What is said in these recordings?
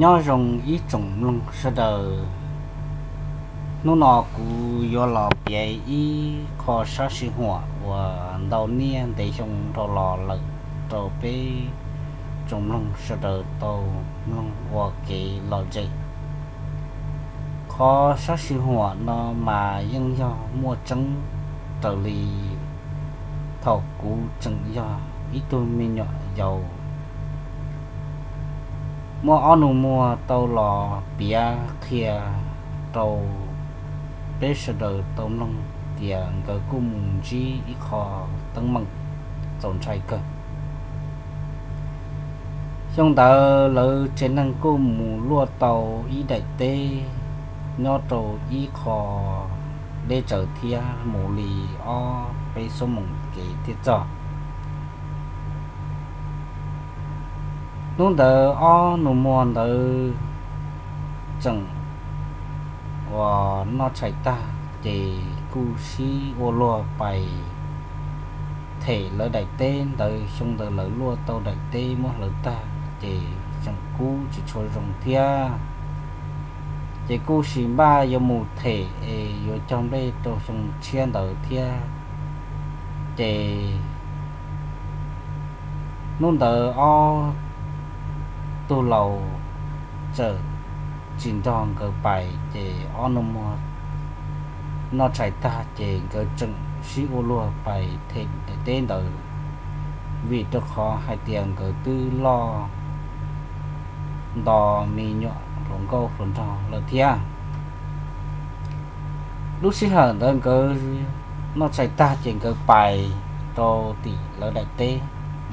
Nyob zoo ib tsoom mloog sawv daws, hnub no kuv yuav los piav ib qho sab sij huam uas ntau niaj ntev xyoo dhau los lawm rau peb tsoom mloog sawv daws tau mloog ua kev lom zem. Qhov sab sij huam no mas yeej yog muaj tseeb raws li thaum kuv tseem yog ib tug me nyuam yaus. Muaj ob nus muag tau los piav qhia rau peb sawv daws tau mloog tias nkawd kuj mus ntsib ib qho teeb meem txaus ntshai kawg. Xyoo ntawd lawv tsev neeg kuj mus luaj tau ib daim teb nyob rau ib qho deb tsawv thiab mus li ob peb xuab moos kev thiaj txog. Hnub ntawd ob nus muag ntawd tseem uas noj tshais tag ces kuj sib ua luag pais them lawv daim teb ntawd. Xyoo ntawd lawv luaj tau daim teb muab hlawv tag ces tseem kub tsis tshua zoo thiab, ces kuj sim npaj yuav mus them es yuav cog nplej rau xyoo tshiab ntawd thiab. Ces hnub ntawd ob tug laus txawm tsis nrog nkawd pais, ces ob nus muag noj tshais tag ces nkawd tseem sib ua luag pais them daim teb ntawd, vim rau qhov hais tias nkawd twb loj nto me nyuam hluas nkauj hluas nraug lawm thiab. Lub sij hawm ntawd nkawd noj tshais tag ces nkawd pais rau tim lawv daim teb,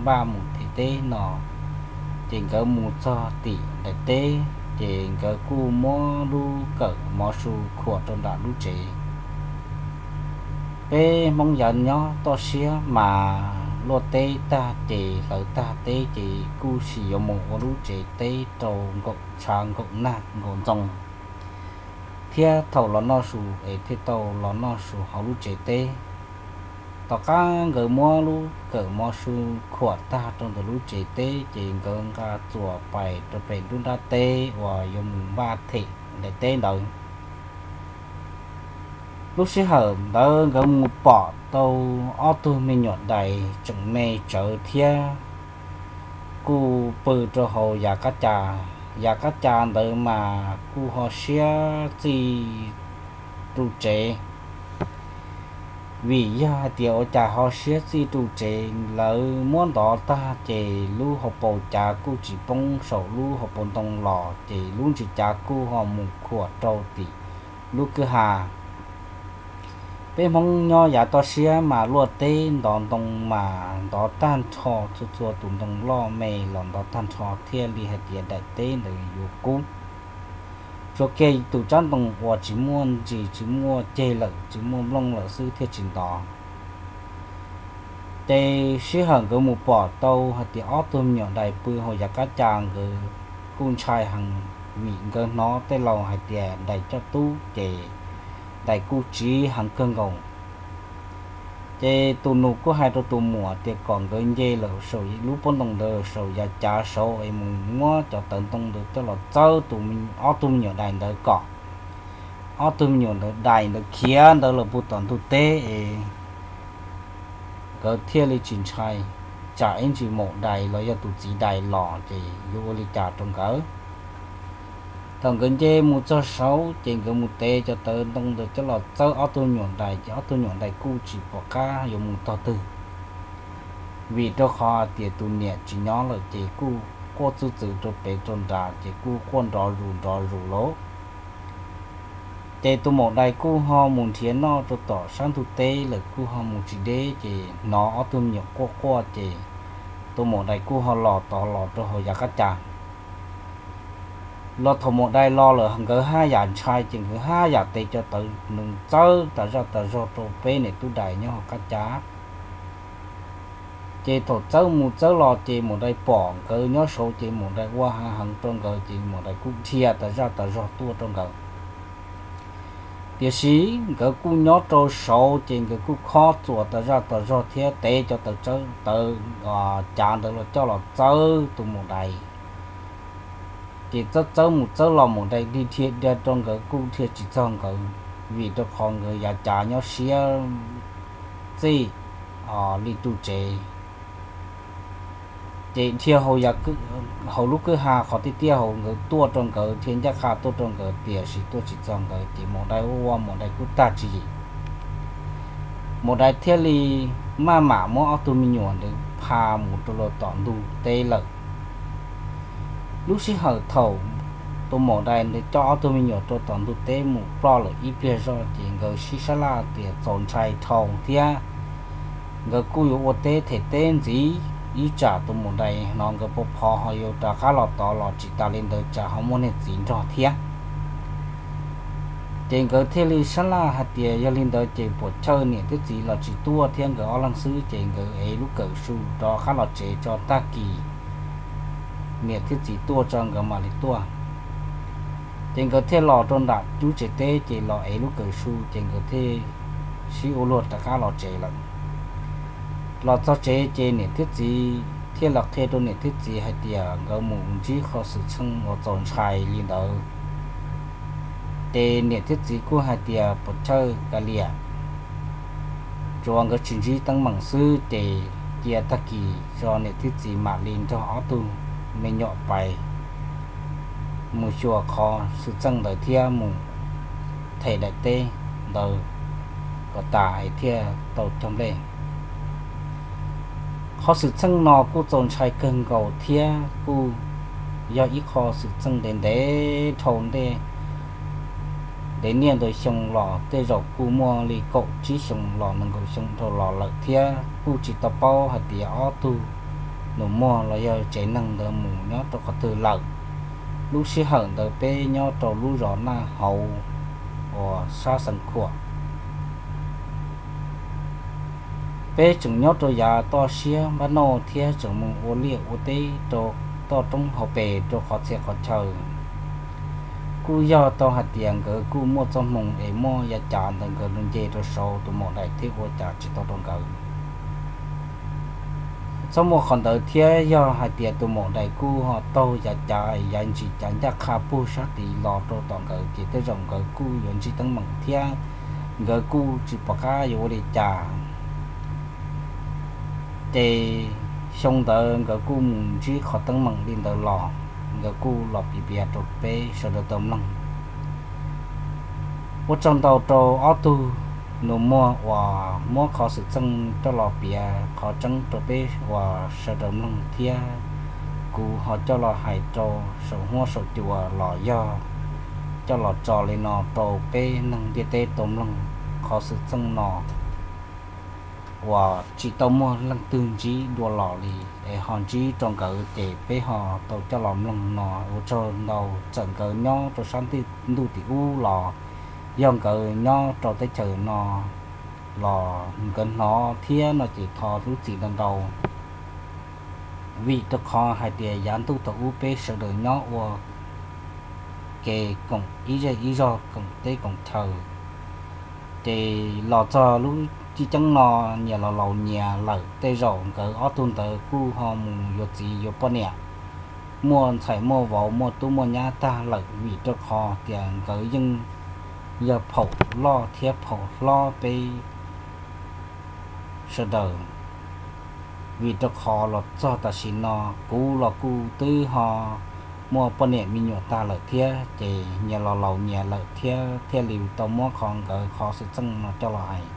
npaj mus them teb no. Ces nkawd mus txog tim daim teb ces nkawd kuj muab lub kawm mov su khuam rau nram lub tsev. Peb Hmoob yav nyob toj siab mas luaj teb tag ces hlawv tag teb ces kuj sim yuav mus ua lub tsev teb rau nkaum tshav nkaum nag nkaum ntxoo thiab thaum los noj su es thiaj tau los noj su hauv lub tsev teb. Tom qab nkawd muab lub kawm mov su khuam tag rau ntawm lub tsev teb ces nkawd nqa txuas pais rau pem nruab nrab teb uas yuav mus npaj them daim teb ntawd. Lub sij hawm ntawd nkawd mus pom tau ob tug me nyuam dais tseem me tsawv thiab kuj pw rau hauv yav qab ca. Yav qab ca ntawd mas kuj ho siab txij ru tsev. Vim yog hais tias ua cas ho siab txij ru tsev, lawv muab ntov tag ces lub hauv paus cav kuj tsis poob saum lub hauv paus ntoo los ces lub ntsis cav kuj ho mus khuam rau tim lub kwj ha. Peb Hmoob nyob yav toj siab mas luaj teb ntov ntoo mas ntov tag nrho, txhua txhua tus ntoo loj me los ntov tag nrho thiaj li hais tias daim teb ntawd yuav kub. Tsuas kiag tus tsab ntoo uas tsis muaj ntsis tsis muaj ceg lawm tsis muaj nplooj lawm xwb thiaj tsis ntov. Ces sij hawm nkawd mus pom tau hais tias ob tug me nyuam dais pw hauv yav qab ca, nkawd kuj ntshai heev vim nkawd hnov tej laus hais tias dais coj tub ces dais kuj tsiv heev kawg nkaus. Ces tus nus kuj hais rau tus muam tias kom nkawd nce lawm saum lub pob ntoo ntawd saum yav cav saud es mus muab cov tawv ntoo ntawd coj los txawb tus, ob tug me nyuam dais ntawd kom ob tug me nyuam ntawd dais ntawd khiav ntawd los puag tom ntug teb es nkawd thiaj li tsis ntshai, tsam ib ntsis maum dais los yog tus txiv dais los ces yuav ua li cas rau nkawd. Thaum nkawd nce mus txog saud ces nkawd mus tev cov tawv ntoo ntawd coj los txawb ob tug me nyuam dais ces ob tug me nyuam dais kuj tsis pom qab yuav mus tog twg, vim rau qhov tias tus niam tsis nyob lawm ces kuj quaj txwj txwm rau pem rau nrad ces kuj quaj nrov zus nrov zus lauj. Ces tus maum dais kuj ho mus nrhiav noj rau tom sab ntug teb lawm kuj ho mus tsis deb ces hnov ob tug me nyuam quaj quaj ces tus maum dais kuj ho los tod los rau hauv yav qab cas. Los thaum maum dais los lawm nkawd haj yam ntshai ces nkawd haj yam tev cov tawv ntoo txawb tas zaj tas zog rau peb niam tub dais nyob hauv qab cas. Ces thaum txawb mus txawb los ces maum dais pom nkawd nyob saud ces maum dais ua hav heev rau nkawd ces maum dais kuj dhia tas zaj tas zog tuaj rau nkawd. Tiam sis nkawd kuj nyob rau saud ces nkawd kuj khob txuas tas zaj tas zog thiab tev cov tawv, tawv cav ntawd los coj los txawb tus maum dais. Ces txawb txawb mus txawb los maum dais dhia dhia rau nkawd kuj dhia tsis txog nkawd, vim rau qhov nkawd yav cav nyob siab txij li ru tsev. Ces dhia hauv lub kwj ha qhov tiaj tiaj hauv nkawd tuaj rau nkawd, dhia ncaj qha tuaj rau nkawd tiam sis tuaj tsis txog nkawd ces maum dais ua ua maum dais kuj tag tswv yim. Maum dais thiaj li maj mam muab ob tug me nyuam ntawd pha mus rau lawm tom ntug teb lawm. Lub sij hawm thaum tus maum dais ntawd coj ob tug me nyuam rau tom ntug teb mus ploj lawm ib pliag zoj ces nkawd sib sab laj tias txaus ntshai dhau thiab nkawd kuj yuav ua teb them teb ntxiv, ib tsam tus maum dais hnov nkawd pov phov ho yuav rov qab los tod los tsis tas li ntawd tsam ho muaj niag txiv nrog thiab. Ces nkawd thiaj li sab laj hais tias yog li ntawd ces puam chawj niam thiab txiv los tsis tuaj thiab nkawd ob leeg xwb ces nkawd ev lub kawm su rov qab los tsev tso tag kis niam thiab txiv tuaj tso nkawd mam li tuaj. Ces nkawd thiaj los rau nram lub tsev teb ces los ev lub kawm su ces nkawd thiaj sib ua luag rov qab los tsev lawm. Los txog tsev ces niam thiab txiv thiaj los qhia rau niam thiab txiv hais tias nkawd mus ntsib qhov xwm txheej uas txaus ntshai li ntawd. Ces niam thiab txiv kuj hais tias puas chawj kav liam, tsuav nkawd tsis ntsib teeb meem xwb ces cia tag kis tso niam thiab txiv mam li nrog ob tug me nyuam pais mus xyuas qhov xwm txheej ntawd thiab mus them daim teb ntawd kom tas es thiaj tau cog nplej. Qhov xwm txheej no kuj txaus ntshai kawg nkaus thiab kuj yog ib qho xwm txheej ntev ntev dhau ntej, ntev niaj ntau xyoo los tej zaum kuj muaj li kaum tsib xyoo los nees nkaum xyoo dhau los lawm thiab kuj tsis tau paub hais tias ob tug nus muag los yog tsev neeg ntawd mus nyob rau qhov twg lawm. Lub sij hawm ntawd peb nyob rau lub zos Naj Hauv uas sab Xeev Khuam. Peb tseem nyob rau yav toj siab npab noj thiab tseem mus ua liaj ua teb rau toj roob hauv pes rau qhov txhia qhov chaw. Kuj yog tau hais tias nkawd kuj muaj txoj hmoo es muaj yav cav ntawd nkawd los nce rau saud tus maum dais thiaj ua cas tsis tau rau nkawd. Txhob muaj qhov ntawd thiab yog hais tias tus maum dais kuj ho taug yav cav yav ntsis cav ncaj qha puag sab tid los rau tom nkawd ces tej zaum nkawd kuj yuav ntsib teeb meem thiab nkawd kuj tsis pom qab yuav ua li cas. Ces xyoo ntawd nkawd kuj mus ntsib qhov teeb meem li ntawd los, nkawd kuj los piav piav rau peb sawv daws tau mloog. Ua tsaug ntau rau ob tug nus muag uas muab qhov xwm txheej coj los piav qhov tseeb rau peb uas sawv daws mloog thiab kuv ho coj los hais rau saum huab saum cua los yog coj los tso li no rau peb neeg ntiaj teb tau mloog qhov xwm txheej no uas tsis tau muaj leej twg ntsib dua los li es ho ntsib rau nkawd ces peb ho tau coj los mloog no. Ua tsaug ntau, txawm nkawd nyob rau sab ntuj tim ub los yog nkawd nyob rau teb chaws no los nkawd hnov thiab no ces thov lub txim ntau ntau, vim rau qhov hais tias yav ntuj thaum ub peb sawv daws nyob ua ke koom ib zej ib zog koom teb koom chaw, ces los txog lub tsis ceeb no, nyias los laus nyias lawm, tej zaum nkawd ob tug ntawd kuj ho mus yuav txiv yuav poj niam, muaj ntxhais muaj vauv muaj tub muaj nyab tag lawm, vim rau qhov tias nkawd yeej yog phaum loj thiab phaum hlob peb sawv daws. Vim rau qhov los txog tam sim no kuv los kuj twb ho muaj poj niam me nyuam tag lawm thiab, ces nyias los laus nyias lawm thiab thiaj li tau muab qhov nkawd qhov xwm txheej no coj los hais.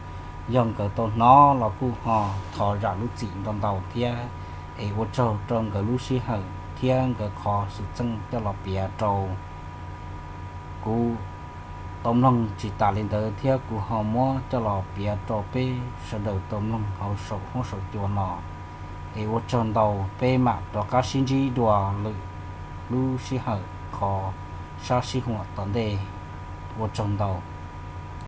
Yog nkawd tau hnov los kuj ho thov zam lub txim ntau ntau thiab, es ua tsaug rau nkawd lub sij hawm thiab nkawd qhov xwm txheej coj los piav rau kuv tau mloog. Tsis tas li ntawd thiab kuv ho muab coj los piav rau peb sawv daws tau mloog hauv saum huab saum cua no. Es ua tsaug ntau, peb mam rov qab sib ntsib dua lwm lub sij hawm qhov sab sib huam tom ntej. Ua tsaug ntau.